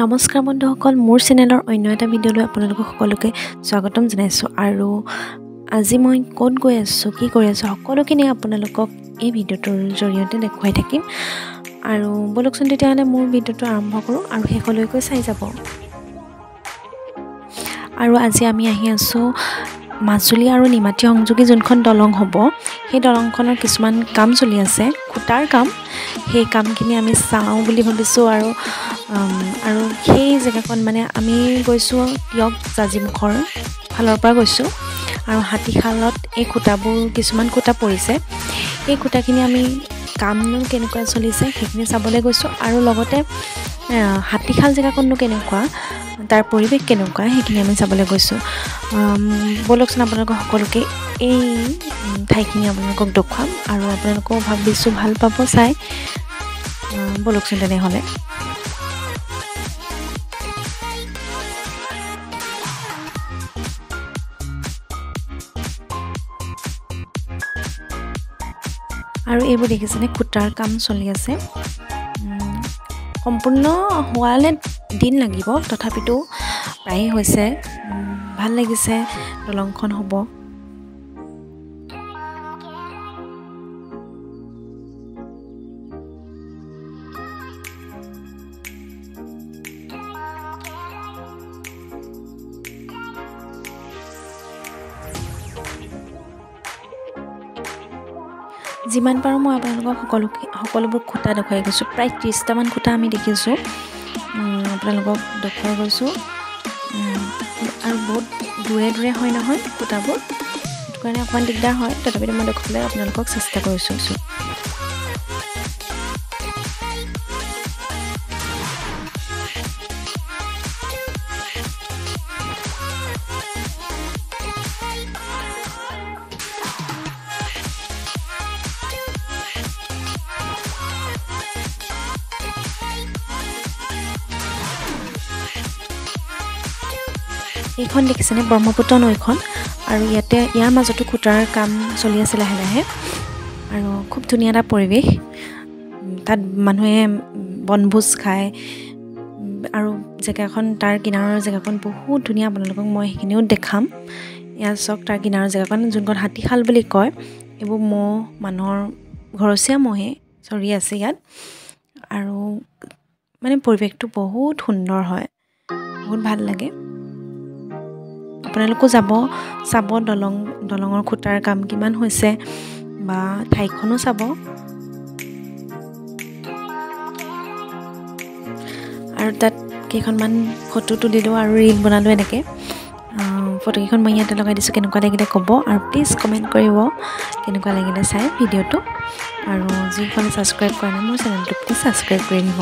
নমস্কাৰ বন্ধুসকল, মোৰ চেনেলৰ অন্য এটা ভিডিঅ'লৈ আপোনালোকক সকলোকে স্বাগতম জনাইছোঁ। আৰু আজি মই ক'ত গৈ আছোঁ, কি কৰি আছোঁ, সকলোখিনি আপোনালোকক এই ভিডিঅ'টোৰ জৰিয়তে দেখুৱাই থাকিম। আৰু ব'লকচোন তেতিয়াহ'লে মোৰ ভিডিঅ'টো আৰম্ভ কৰোঁ আৰু শেষলৈকে চাই যাব। আৰু আজি আমি আহি আছোঁ মাজুলী আৰু নিমাতী সংযোগী যোনখন দলং হ'ব, সেই দলংখনৰ কিছুমান কাম চলি আছে, খুঁটাৰ কাম। সেই কামখিনি আমি চাওঁ বুলি ভাবিছোঁ। আৰু আৰু সেই জেগাকণ মানে আমি গৈছোঁ টীয়ক জাজিমুখৰ ফালৰ পৰা গৈছোঁ। আৰু হাতীশালত এই খুঁটাবোৰ কিছুমান খুঁটা পৰিছে, এই খুঁটাখিনি আমি কামনো কেনেকুৱা চলিছে সেইখিনি চাবলৈ গৈছোঁ। আৰু লগতে হাতীশাল জেগাকণনো কেনেকুৱা, তাৰ পৰিৱেশ কেনেকুৱা, সেইখিনি আমি চাবলৈ গৈছোঁ। ব'লকচোন আপোনালোকক সকলোকে এই ঠাইখিনি আপোনালোকক দেখুৱাম আৰু আপোনালোকেও ভাবিছোঁ ভাল পাব চাই। ব'লকচোন তেনেহ'লে। আৰু এইবোৰ দেখিছেনে, খুঁটাৰ কাম চলি আছে। সম্পূৰ্ণ হোৱালে দিন লাগিব, তথাপিতো প্ৰায়ে হৈছে। ভাল লাগিছে, দলংখন হ'ব। যিমান পাৰোঁ মই আপোনালোকক সকলোবোৰ খুঁটা দেখুৱাই গৈছোঁ। প্ৰায় 30টামান খুঁটা আমি দেখিছোঁ, আপোনালোকক দেখুৱাই গৈছোঁ। আৰু বহুত দূৰে দূৰে হয় নহয় খুঁটাবোৰ, সেইটো কাৰণে অকণমান দিগদাৰ হয়, তথাপিতো মই দেখুৱাবলৈ আপোনালোকক চেষ্টা কৰিছোঁ। এইখন দেখিছেনে, ব্ৰহ্মপুত্ৰ নৈখন। আৰু ইয়াতে ইয়াৰ মাজতো খুঁটাৰ কাম চলি আছে লাহে লাহে। আৰু খুব ধুনীয়া এটা পৰিৱেশ, তাত মানুহে বনভোজ খায়। আৰু জেগাখন, তাৰ কিনাৰৰ জেগাখন বহুত ধুনীয়া, আপোনালোকক মই সেইখিনিও দেখাম। ইয়াত চাওক, তাৰ কিনাৰৰ জেগাখন যোনখন হাতীশাল বুলি কয়, এইবোৰ ম'হ, মানুহৰ ঘৰচীয়া ম'হে চৰি আছে ইয়াত। আৰু মানে পৰিৱেশটো বহুত সুন্দৰ হয়, বহুত ভাল লাগে। আপোনালোকো যাব, চাব দলঙৰ খুঁটাৰ কাম কিমান হৈছে বা ঠাইখনো চাব। আৰু তাত কেইখনমান ফটো তুলিলোঁ আৰু ৰীল বনালোঁ এনেকৈ। ফটোকেইখন মই ইয়াতে লগাই দিছোঁ, কেনেকুৱা লাগিলে ক'ব আৰু প্লিজ কমেণ্ট কৰিব কেনেকুৱা লাগিলে চাই ভিডিঅ'টো। আৰু যিসকলে ছাবস্ক্ৰাইব কৰা নাই মোৰ চেনেলটো, প্লিজ ছাবস্ক্ৰাইব কৰি দিব।